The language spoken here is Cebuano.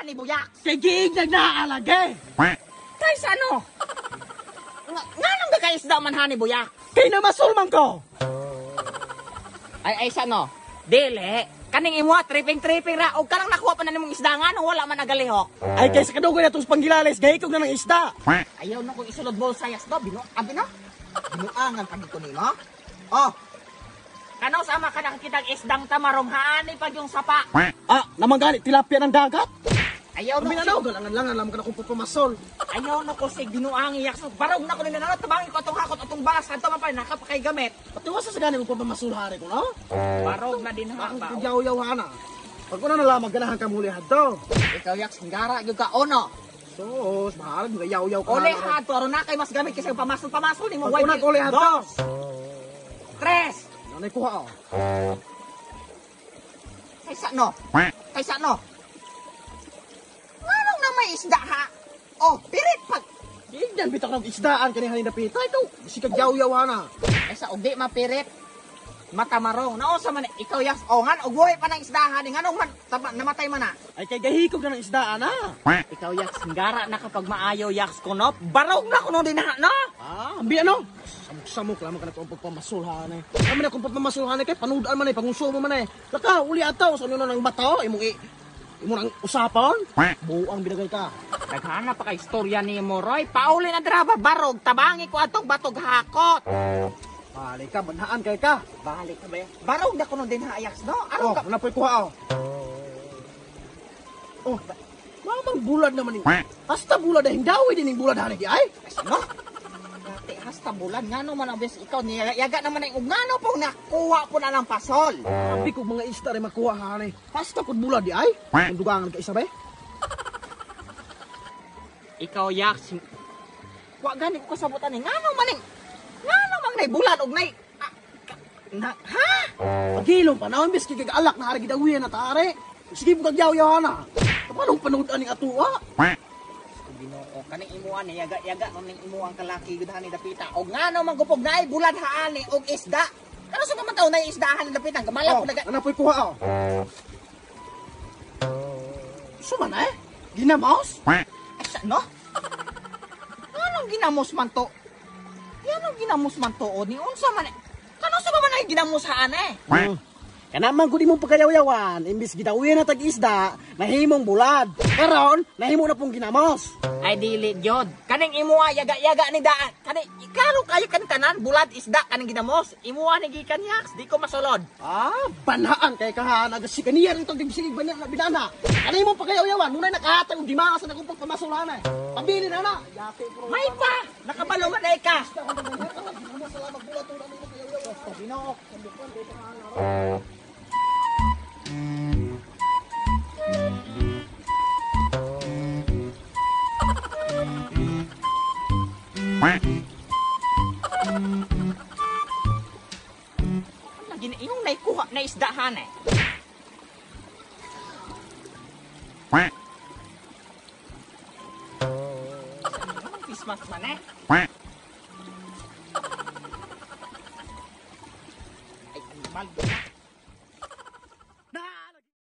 hani buyak. Kay giignag na alage. Kaysa ano? Nganong ka isda man hani buyak? Kay namasul man ko. Ay ay sa no? Dili. Kaning imuha tripping-tripping ra og kanang nakuha pa na nimong isda nganong wala man agalihok. Ay kay sa kadugay natong panggilalis gahikog na ng isda. Ayaw na kong isulod bulsa yas do bino abi no. Binuangan pag ko nimo. Oh. Kano sama ka nakakitag isdang tamarong haani pag yung sapa. Ah, naman gani tilapia ng dagat. Ayaw Abi na na daw galangan-langan lamang ka na kung papamasol. Ayaw na ko sig binuangi yaks. Barog na ko nila na tabangin ko atong hakot atong balas adto man pa nakapakay gamit. Pati wasa sa gani kung papamasol hari ko no. Barog na din ha Ang ba. yaw-yaw hana. Pag una na lamang ganahan ka muli hadto. Ikaw yaks ngara gyud ka ono. Sus, bahalag mga yaw-yaw ka. Uli hadto aron na kay mas gamit kaysa pamasol-pamasol nimo. Pag una uli hadto. Dos. Tres. Nanay kuha oh. Kaysa no. Kaysa no. Nganong na may isda ha? Oh, pirit pag Giignan bitak ng isdaan kani hanin dapita ito. Sikag yaw-yaw hana. Kaysa og di mapirit. Matamarong. Naunsa man ikaw yas oh ngan og buhi pa ng isdahan ni nganong man tama, namatay man na. Ay kay gahikog na ng isdaan na. Ikaw yaks ngara na kapag maayo yaks kuno. Barog na kuno din ha no. Ah, ambi ano? Samok-samok lamang ka na kung pagpamasul hana. Kami na kung pagpamasul hana kay panudaan man eh, pangunsumo man eh. Laka, uli ataw sa ano na ng bato, imong i imo nang usapon. Buang binagay ka. Daghana pa kay istorya ni mo Roy. Pauli na draba barog tabangi ko atong batog hakot. Balik ka, banhaan kay ka. Balik ka ba yan? Barog na kuno din ha yaks no. Aron Oh, ka ano po'y kuha oh. Oh, mamang bulad naman ni. Hasta bulad na hindawi din yung bulad hana ay. No? Dati hasta bulan ngano man ang bes ikaw niya yaga naman ay ug ngano pong nakuha po na ng pasol. Sabi ko mga isda rin makuha hana. Hasta pud bulad di ay. Ang dugangan ka isa ba? Ikaw yaks. Wa gani ko kasabutan ni ngano man ning ngano man nay bulan og nay na, ha? Pagilong pa na, imbes kay alak na hari gidawian na tare. Sige po kagyaw-yaw na. Paano panood aning atua? Ginoo kaning imuha ni yaga-yaga man ning imuha ang kalaki gud hani dapita. Og ngano man gupog naay bulan haani og isda. Kano sa man taon nay isda hani dapita gamala Oh, po naga. ano po'y kuha oh. Suma na eh. Ginamos? Asa no? Nganong ginamos man to? Nganong ginamos man to o ni unsa man? Kano sa man ay ginamos haan eh? Kana man gud imong pagkayaw-yawan, imbis gidawian na tag isda, nahimong bulad. Karon, nahimo na pong ginamos. Ay dili jod. Kaning imuha yaga-yaga ni daan. Kani klaro kayo kaning tanan bulad isda kaning ginamos. Imuha ni gikan yaks di ko masulod. Ah, banhaan kay kahan aga si kaniya rin tong sige banana binana. Kani imong pagkayaw-yawan, munay nakahatag og gimakas na akong pagpamasulana eh. Pabili na na. Yake pro. May pa nakabalo man ay ka. Ginoo. Lagi na imong naikuha na isdahan eh. Christmas man eh.